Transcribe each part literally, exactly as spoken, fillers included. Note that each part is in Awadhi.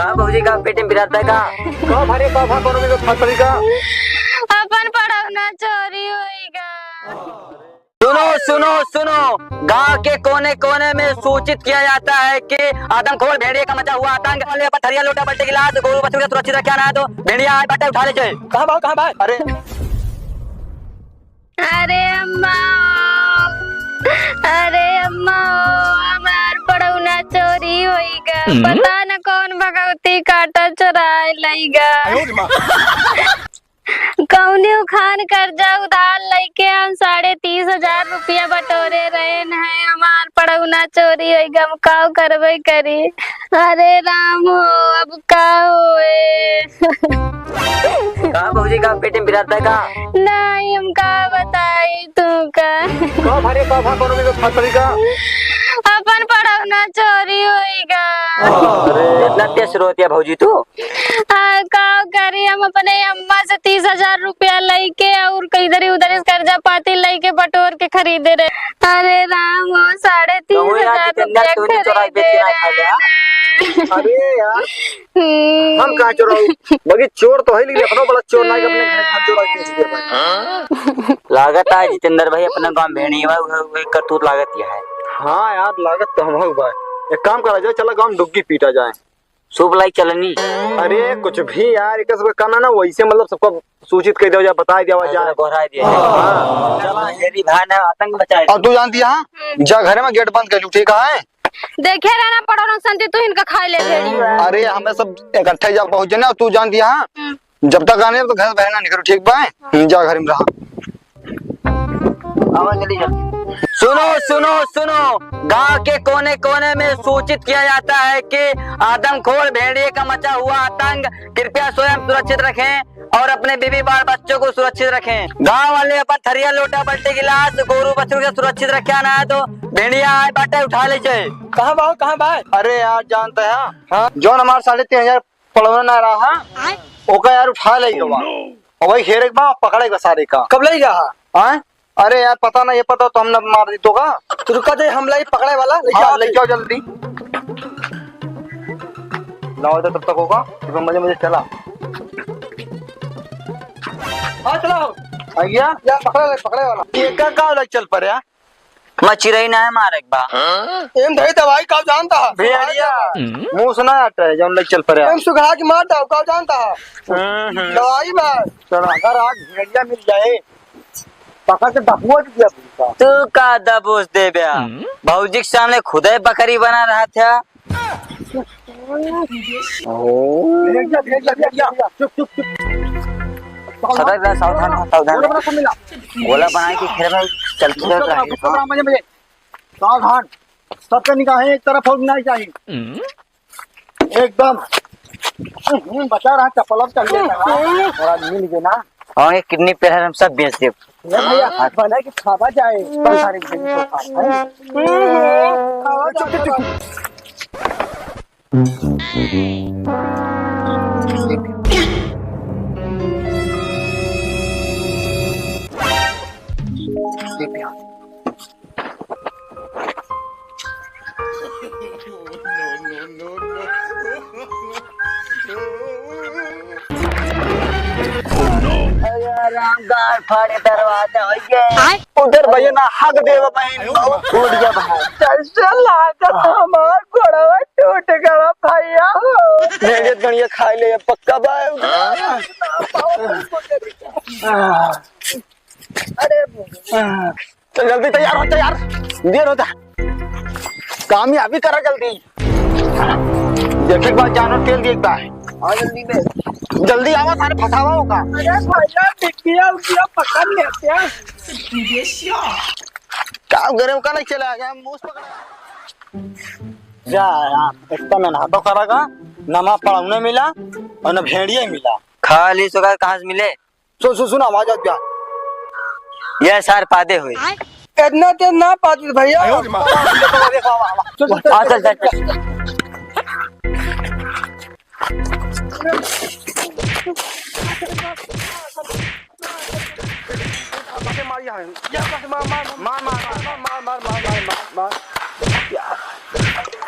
हाँ भौजी, का पेट में पिरात है का? का भरे, का भा, कोनो में फंस पड़ी का? अपन पढ़ौना चोरी होइगा। सुनो, सुनो, सुनो, गांव के कोने कोने में सूचित किया जाता है कि आदमखोर भेड़िए का मचा हुआ आतंक। ले अपन थरिया, लोटा, बाल्टी, गिलास, गोरू बछरू के सुरक्षित रखे ना है तो भेड़िया आए बाटे उठा ले जाए। कहाँ बा, कहाँ बा? अरे, अरे अम्मा, अरे अम्मा, हमार पढ़ौना चोरी होइगा। हम्म? पता न कौन भगवती काटा चोराए लइगा। कौने उखान कर्जा उधार लइके हम साढ़े तीस हजार रुपया बटोरे रहेन है। हमार पढ़ौना चोरी होइगा, हम काउ करबे करी। अरे राम हो, अब का होए? का भौजी, का पेट में पिरात है का? नहीं, हम का बताई तू का। का भरे, का भा, कोनो में फंस पड़ी का? अपन पढ़ौना चोरी होइगा। अरे, इतना तेज रोती है भौजी तू? आ, का करी, हम अपने अम्मा से तीस हजार रुपया लइके और इधर ही उधर से कर्जा पाती लइके बटोर के खरीदे रहे। अरे राम हो, साढ़े तीस हजार रुपया खरीदे रहे। अरे यार, हम्म। हम कहाँ चोराऊ? बाकी चोर तो है, लेकिन इतना बड़ा चोर ना कि अपने घर, घर चोरा के बेच दे भाई। लागत है जितेंद्र भाई अपना गांव भेड़िया हुआ, हुआ, हुआ करतूत लागत यह है। हाँ यार, लागत तो हम हुआ भाई। एक काम करा जाए, चला गांव में डुग्गी पीटा जाए। सूप लाई चलनी। अरे कुछ भी यार, एक सब करना ना, वैसे मतलब सबको सूचित कर दिया जाए, बता दिया जाए। गोहराई दिया जाए। हाँ। चला, गरीब है ना, आतंक मचाए। और तू जानती है, जा घर में गेट बंद कर लू, ठीक है? देखे रहना पड़ो ना संती, तू इनका खाए ले भेड़ी बा। अरे हमें सब इकट्ठे जा पहुँचे ना, तू जानती है, हम्म। जब तक आने तो घर बहना निकल, ठीक बा? हम्म, जा घर में रहा। आवा जल्दी, जल्दी। सुनो, सुनो, सुनो, गांव के कोने कोने में सूचित किया जाता है कि आदमखोर भेड़िए का मचा हुआ आतंक, कृपया स्वयं सुरक्षित रखें और अपने बीवी बाल बच्चों को सुरक्षित रखें। गांव वाले अपन थरिया, लोटा, बाल्टी, गिलास, गोरू बछरू के सुरक्षित रखे ना है तो भेड़िया आए बाटे उठा ले जाए। कहाँ बा, कहाँ बा? अरे यार जानता है, हाँ? जौन हमार साढ़े तीन हजार पड़ोना ना रहा, आय? ओका यार उठा ले गवा। और वही घेरे के बा, पकड़े के बा सारे का। कब ले गया? हाँ? अरे यार पता ना, ये पता तो हमने मार दी तो का। तो रुका दे, हम लाई पकड़े वाला, लेके हाँ, आओ। लेके आओ जल्दी। लाओ इधर तब तक होगा, तो मजे मजे चला। हाँ चलाओ। भैया, या पकड़े, पकड़े वाला। ये का, का वाला चल पर यार? मैं चिरई ना है मारे के बा। एम धई दवाई का जानता है? भेड़िया। मुंह से ना हटे, जौन लग चल पड़े। एम सुखा के मार दो, का जानता है? हम्म, हम्म। दवाई बा। चल, अगर आज भेड़िया मिल जाए, पकड़ के दबोच दिया भूसा। तू का दबोच देबे? भौजी के सामने खुदे बकरी बना रहा था। ओ। भेड़िया, भेड़िया, भेड़िया। चुप, चुप, चुप। सावधान। सदा सावधान हो, सावधान। गोला बना के खेल में चलते रहते हैं। सावधान, सबके निगाहें एक तरफ होनी चाहिए। हम्म। एकदम। हम्म, बचा रहा, चप्पल अब चल गया। थोड़ा मिल गया ना। और ये किडनी पे है, हम सब बेच दे। ये भैया, हाथ बना के खावा जाए। बस सारे भाई को खा, हैं? चुप, चुप, चुप। अरे राम, गाड़ फाड़े दरवाजा होइए। आय। उधर भैया ना हक देव बहन, बहुत फूट गया भाई। कैसे लागत हमार गोड़वा टूट गवा भैया। भेड़िया गणिया खाए ले पक्का बा। अरे चल जल्दी तैयार हो, तैयार, देर होता। कामयाबी करा जल्दी। देखे एक बार जानवर तेल दिए एक बार। हाँ, जल्दी में। जल्दी आवा, सारे फंसावा होगा। अरे भैया, बिटिया उटिया पकड़ लेते हैं। का करे, ओका नहीं चला गया, मूस पकड़ा। जा यार, एक तो मेहनत तो करेगा, न मा पड़ौने मिला और न भेड़िया मिला। खाली सोगा कहाँ से मिले? सुन, सुन, सुन, आवाज आ गया। ये सार पादे हुए। इतना तेज ना पादे भैया। आयो रे माँ। सुन, सुन, आ, चल, चल, चल। मार, मार, मार।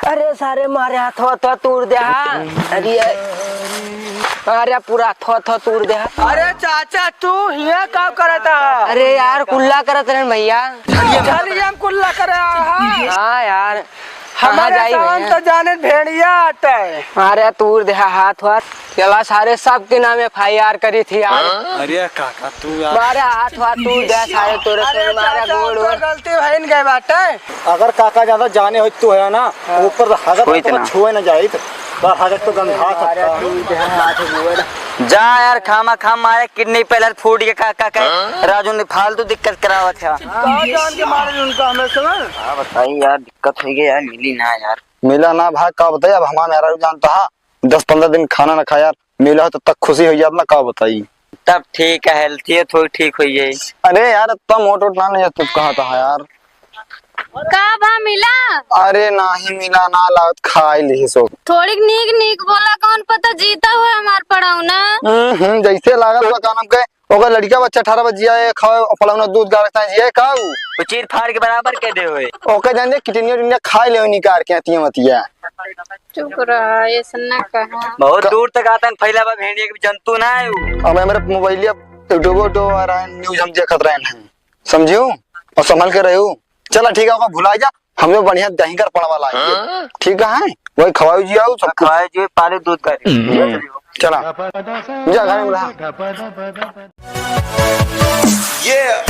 अरे सारे, मारे हाथ, हाथ, हाथ तूर दे, हाँ। अरे, अरे, पूरा हाथ, हाथ तूर दे, हाँ। अरे चाचा, तू हियाँ का करत हा? अरे यार, कुल्ला करत रहन भैया। चल, हम कुल्ला करे आ, हाँ। हाँ यार, कहाँ हमारे जाई सावन भैया? तो जाने भेड़िया आटे। अरे तूर दे, हाँ, हाथ, हाथ। चला सारे, सबके नाम F I R करी थी यार। अरे काका, तू यार। मारे हाथ, हाथ तूर दे सारे, तोरे अरे से मारे चाचा, गोड़, हमसे गोड़। गलती भइन गए बाटे। अगर काका ज्यादा जाने होइत तो है ना, हाँ। ऊपर से हगत कोई तो इतना। छुए न जाइत, पर हगत तो गंधा सकता है। जा यार, खामा खाम मारे किडनी पहले फूट के काका के। हाँ? राजू ने फालतू दिक्कत करावत है। का जान के मारे उनका हमें समझ? हाँ, बताई यार, दिक्कत होइ गई यार, मिली ना यार। मिला ना भाई, का बताई, अब हमारा मेहरारू जानता है, दस पन्द्रह दिन खाना ना खाया यार, मिला हो तब तक खुशी होइ जात ना, का बताई। तब ठीक है, health ये थोड़ी ठीक होइ जाई। अरे यार, इतना मोट वोट ना नहीं है, तू कहा था यार। का भा मिला? अरे नाही मिला ना, लागत खाई लिही सो। थोड़ीक नीक नीक बोला, कौन पता जीता हुआ हमार पड़ौना। हम्म, हम्म, जैसे लागल हुआ का नाम के, ओकर लड़का बच्चा अठारह बजे जिया है, खाओ पलौना दूध गारक ताई जिया है, का ऊ? वो चीर फाड़ के बराबर के दे होए। ओके जान दे, किडनिया उडनिया खाई ले निकाल के अतिया मतिया। चुप रहा, ऐसा ना कहा। बहुत क- दूर तक आता है, फैला बा भेड़िया के जंतु ना है वो। अब मेरे मोबाइलिया YouTube उटूब आ रहा है, news हम देखत रहन हैं, समझियो? और संभल के रहियो। चला ठीक है, ओका भुला जा, हम लोग बढ़िया दही कर पड़वा लाएंगे। हाँ? ठीक है, वही खवाई जी आओ सब कुछ। खवाई जी, पाले दूध का। हम्म, चला। जा घर में रहा। Yeah।